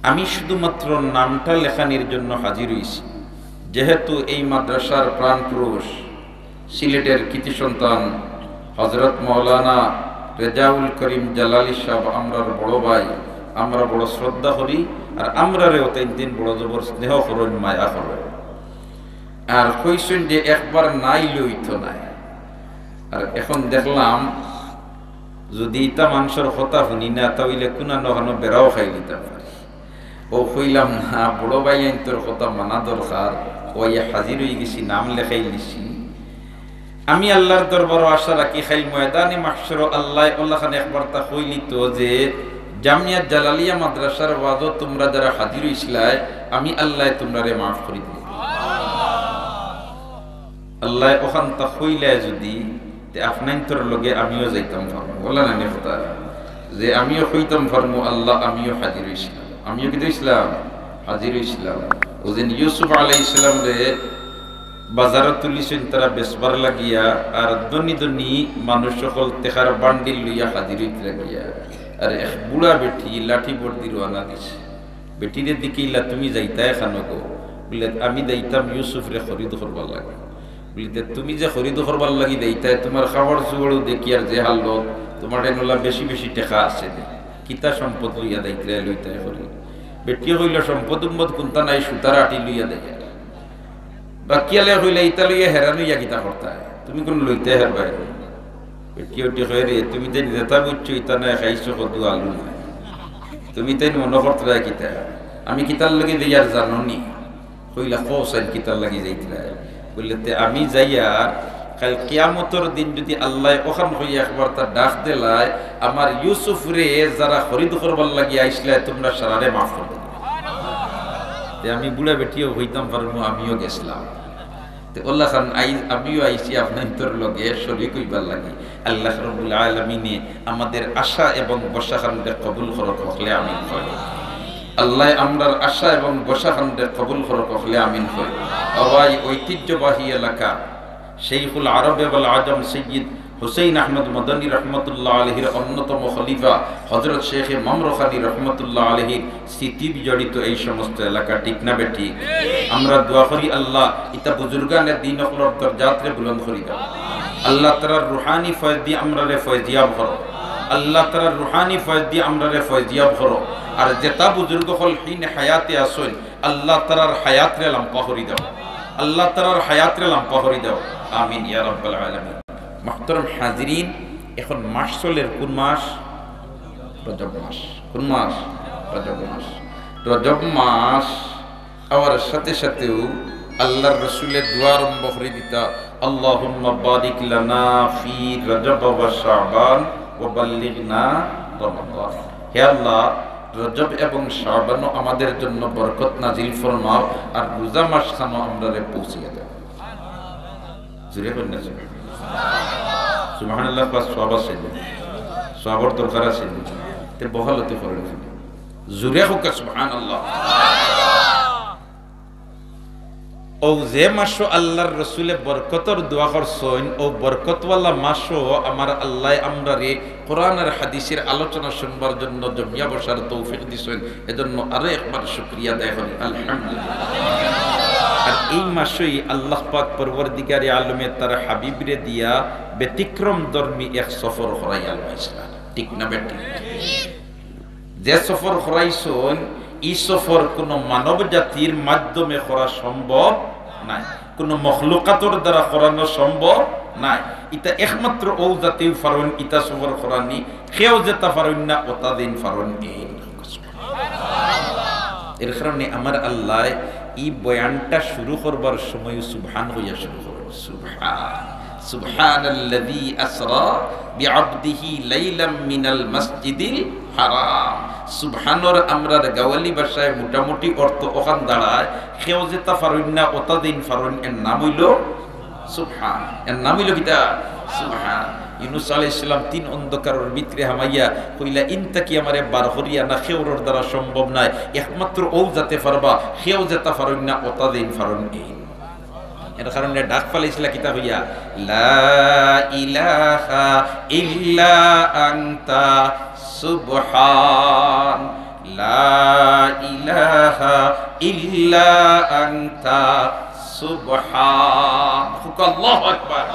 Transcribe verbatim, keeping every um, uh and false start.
আমি শুধুমাত্র নামটা লেখানির জন্য হাজির হইছি, যেহেতু এই মাদ্রাসার প্রাণপুরুষ, সিলেটের কৃতি সন্তান হযরত মাওলানা রেজাউল করিম জালালী সাহেব, আমরার বড় ভাই, আমরা বড় শ্রদ্ধা করি, আর আমরারেও তাইন তিন বড় জবর স্নেহ করইন, মায়া করইন। আর কইছইন যে একবার না আইলে অইতো নায়। আর এখন দেখলাম, যদি ইতা মানষর কথা হুনি না, তা অইলে কুনা না কুনা বেড়াও খাই দিতাম পারি। ও কইলাম না, বড় ভাইয়াইন্তর কথা মানা দরকার। অউ আইয়া হাজির অইগেছি, নাম লেখাইলিছি। আমি আল্লার দরবারো আশা রাখি, কাইল ময়দানে মাহশরো আল্লায় অলাখান একবারতা কইলিতো যে, জামিয়া জালালিয়া মাদ্রাসার ওয়াজো তুমরা যারা হাজির অইছলায়, আমি আল্লায় তুমরারে মাফ করি দিমু। আল্লায় অখানতা কইলায় যদি, তে আপনাইন্তর লগে আমিও যাইতাম পারমু। অলা নানি কথা? যে আমিও কইতাম পারমু, "আল্লা, আমিও হাজির অইছলাম।" আমিও কিতা অইছলাম? হাজির অইছলাম। অউ দিন ইউসুফ আলাইহিস সালামরে বাজারো তুলিছইন তারা বেচবার লাগিয়া, আর ধনী ধনী মানুষ অকল টেকার বান্ডিল লইয়া হাজির অইতরা গিয়া। আর এক বুড়া বেটি লাঠি ভর দি রওয়ানা দিছে। বেটিরে জিকাইলা, "তুমি যাইতায় কানো গো?" বুলে, "আমি যাইতাম ইউসুফরে খরিদ করবার লাগি।" বুলে, "তে তুমি যে খরিদ করবার লাগি যাইতায়, তুমার কাপড় চোপড়ও দেখি আর যে হালত, তুমার টেন অলা বেশি বেশি টেকা আছে নি, কিতা সম্পদ লইয়া যাইতরায়, লইতায় খরিদ?" বেটিয়ে কইলো, "সম্পদ উম্পদ কুন্তা নাই, সুতার আটি লইয়া যাইয়ার।" বাকিয়ালে কইলা, "ইতা লইয়া হেরান অইয়া কিতা করতায়? তুমি কুনু লইতায় হেরবায়?" বেটিয়ে উঠি কয়, "রে, তুমি তাইন যেতা বুঝছো, ইতা নায়, খাইছো কদু আলু নায়। তুমি তাইন মনো করতরায় কিতা? আমি কিতার লাগি যাইয়ার জানো নি?" কইলা, "কও চাইন কিতার লাগি যাইতরায়?" বুলে, "তে আমি যাইয়ার, কাইল কিয়ামতর দিন যদি আল্লায় অখান কইয়া একবারতা ডাক দিলায়, আমার ইউসুফরে যারা খরিদ করবার লাগি আইছলায়, তুমরা সারারে মাফ করি দিলায়।" তে আমি বুড়া বেটিও কইতাম পারমু, আমিও গেছলাম। তে অলাখান আইজ আমিও আইছি আপনাইন্তর লগে শরিক অইবার লাগি। আল্লাহ রাব্বুল আলামিনে আমাদের আশা এবং ভরসাখানরে কবুল করউক, হকলে আমিন কই। আল্লায় আমরার আশা এবং ভরসাখানরে কবুল করউক, হকলে আমিন কই। অউ ভাই, ঐতিহ্যবাহী এলাকা, শেখুল আরব ওয়াল আজম সৈয়দ হুসেইন আহমদ মদনী রহমতুল্লাহ আলাইহির অন্যতম খলিফা হযরত শেখে মামরখানী রহমতুল্লাহ আলাইহির স্মৃতি বিজড়িত এই সমস্ত এলাকা, ঠিক না বেঠিক? আমরা দোয়া করি, আল্লাহ, ইতা বুজুর্গানে দিন অকলর দরজাতরে বুলন্দ করি দেও। আল্লাহ তাআলার রুহানি ফয়েজ দি আমরারে ফয়েজিয়াব করো। আল্লাহ তাআলার রুহানি ফয়েজ দি আমরারে ফয়েজিয়াব করো। আর যেতা বুজুর্গ অকল হিন হায়াতে আছইন, আল্লাহ তাআলার হায়াতরে লম্বা করি দেও। আল্লাহ তাআলার হায়াতরে লম্বা করি দেও। আমিন ইয়া রাব্বাল আলামিন। মুহতারাম হাজিরিন, এখন মাস চলের কোন মাস? রজব মাস। কোন মাস? রজব মাস। রজব মাস আওয়ার সাথে সাথেউ আল্লাহর রসুলে দোয়া আরম্ভ করি দিতা, "আল্লাহুম্মা বারিক লানা ফি রজব ওয়া শাবান ওয়া বাল্লিগনা রমাদান।" হে আল্লাহ, রজব এবং শাবানও আমাদের জন্য বরকত নাজিল ফরমাও, আর রোজা মাস খানো আমরারে পৌঁছিয়া দেও। জোরে কইন না, জোরে। সুবহানাল্লাহ, পাঁচ সওয়াব আছে নি? সওয়াবর দরকার আছে নি? তে বহালতি করেন। জোরে কউক্কা সুবহানাল্লাহ। অউ যে মাসো আল্লাহর রসুলে বরকতর দোয়া করছইন, অউ বরকতওয়ালা মাসো আমার আল্লায় আমরারে কোরআন আর হাদিসের আলোচনা শুনবার জন্য জমিয়া বসার তৌফিক দিছইন, এজন্য আরো একবার শুকরিয়া আদায় করি, আলহামদুলিল্লাহ। আর এই মাসই আল্লাহ পাক পরওয়ারদিগারে আলমে তার হাবিবরে দিয়া ব্যতিক্রম ধর্মী এক সফর করাইয়া লইছলা, ঠিক না বেঠিক? যে সফর করাইছইন, ই সফর কোনো মানব জাতির মাধ্যমে করা সম্ভব নায়, কোনো মখলুকাতর দ্বারা করানো সম্ভব নায়। ইতা একমাত্র অউ জাতেউ পারইন, ইতা সফর করানি, কেউ যেতা পারইন না, অতা যেইন পারইন এইন। এর কারণে আমার আল্লায় ই বয়ানটা শুরু করবার সময়ও সুবহান কইয়া শুরু করইন। সুবহান, সুবহানাল্লাযী আসরা বিআবদিহি লাইলাম মিনাল মাসজিদিল হারাম। সুবহানর আমরার গাওয়ালি ভাষায় মোটামুটি অর্থ অখান দাঁড়ায়, কেউ যেতা পারইন না, অতা যেইন পারইন, এর নাম অইলো সুবহান। এর নাম অইলো কিতা? সুবহান। ইউনুস আলাইহিস সালাম তিন অন্ধকারর ভিতরে হামাইয়া কইলা, "ইন থাকি আমারে বার করিয়া না, কেউরর দ্বারা সম্ভব নায়, একমাত্র অউ জাতে পারবা, কেউ যেতা পারইন না, অতা যেইন পারইন এইন।" এর কারণে ডাক ফালাইছলা কিতা কইয়া? "লা ইলাহা ইল্লা আনতা সুবহান।" لا إله إلا أنت سبحانك. আল্লাহু আকবার।